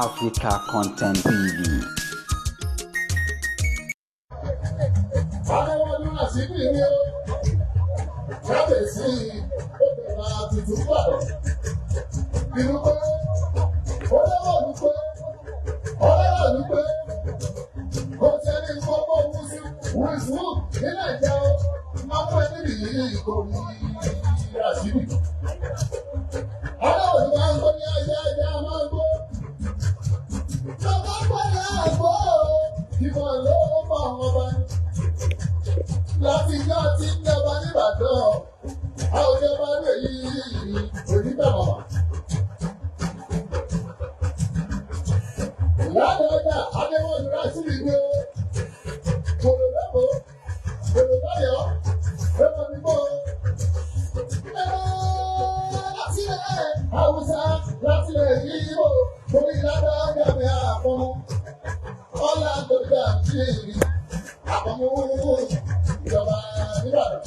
Africa Content TV. Adéwọlú Ràṣídì ni ó kábíyèsí ó bẹ̀rẹ̀ tuntun gbàdọ̀. Ìlú pé Ọlọ́wọ̀lú pé Ọlọ́wọ̀lú pé kò sẹ́ni gbogbo wúsù wúsù ní Nàìjíríà ó máa mú ẹni nìyí kò rí Ràṣídì. Adéwọlú máa ń gbó ní ajá ajá máa ń gbó. Bàbá gbọ́dọ̀ àgbò ìmọ̀ ló mọ̀ ọba láti yá ti ń jọba nìbàdàn àwọn ìjọba rẹ̀ yìí onígbàmọ̀mọ̀. Ládọ́jà Adéwọ̀lú Rásìlì ni ó kòlòlọ́bọ̀ kòlòlọ́yọ̀ lọ́mọ nígbò. Láti ilẹ̀ Haúsá láti ilẹ̀ Yíbò torí ládọ́jà mi àpọ̀mú. Ọlá tó dà sí àpọ̀mú ìjọba nìbàdàn.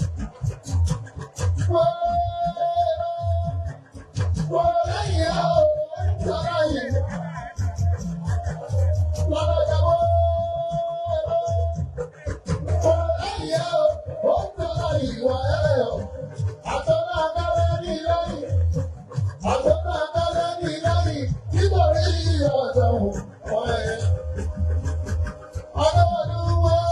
Wọ́n lẹ́yìn ọ́ sọ́ra yìí. Lọ́dọ̀jà wọ́n lẹ́yìn ọ́ ó sọ́ra ìwà ẹ̀ ọ́. Àtọ́nà akálẹ́ ní lẹ́yìn. Àtọ́nà akálẹ́ ní lẹ́yìn. Nítorí ọ̀dọ̀ wọ̀n ẹ̀. Ọlọ́dún wọ́n.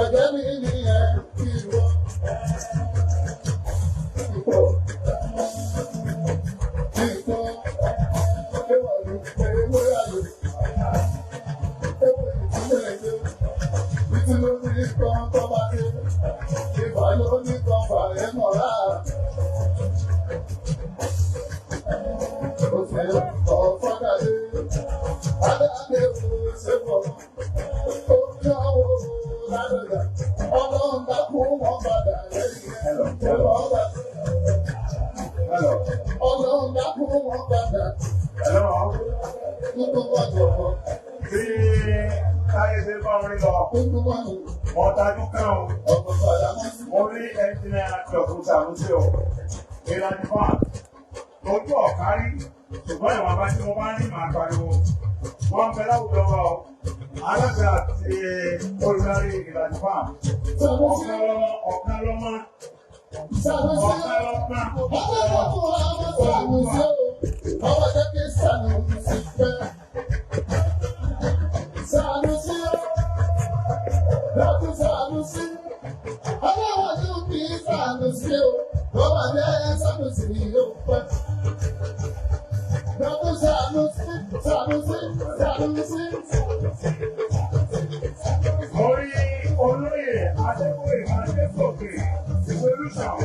Ẹ̀jẹ̀ mi ni ẹ̀ kí wọ́n. Ipò. Ipò. Ọlọ́run dákun wọn padà lẹ́yìn ẹ̀rọ ọba. Hello. Ọlọ́run dákun wọn padà Hello. nínú ọjọ́ Bí táyé ṣe bá orin lọ, nínú ọjọ́ wọ́n tajú kán o. ọ̀pọ̀ padà mọ́ sí. Mo rí ẹnjìnìá Dọ̀tun Sànúsì o. Ìlànà fan. Ojú ọ̀kárí, ṣùgbọ́n ìwọ̀n bá tí mo bá ní màá pariwo. Wọ́n ń bẹ láwùjọ wa o. Alága àti olùdarí ìlànà fan. Sànúsì Ọ̀kan lọ́mọ, ọ̀kan lọ́mọ, Sànúsì ọ̀kan lọ́mọ. ọmọ ìfọ̀kùn ọmọ Sànúsì o ọmọ jẹ́ kí Sànúsì fẹ́. Sànúsì o Dọ̀tun Sànúsì ọlọ́wọ́ ní bí Sànúsì o ọmọ jẹ́ Sànúsì yóò pẹ́. Dọ̀tun Sànúsì Sànúsì Sànúsì. Mo rí olóyè Adébóyè Adéfòkè Solution.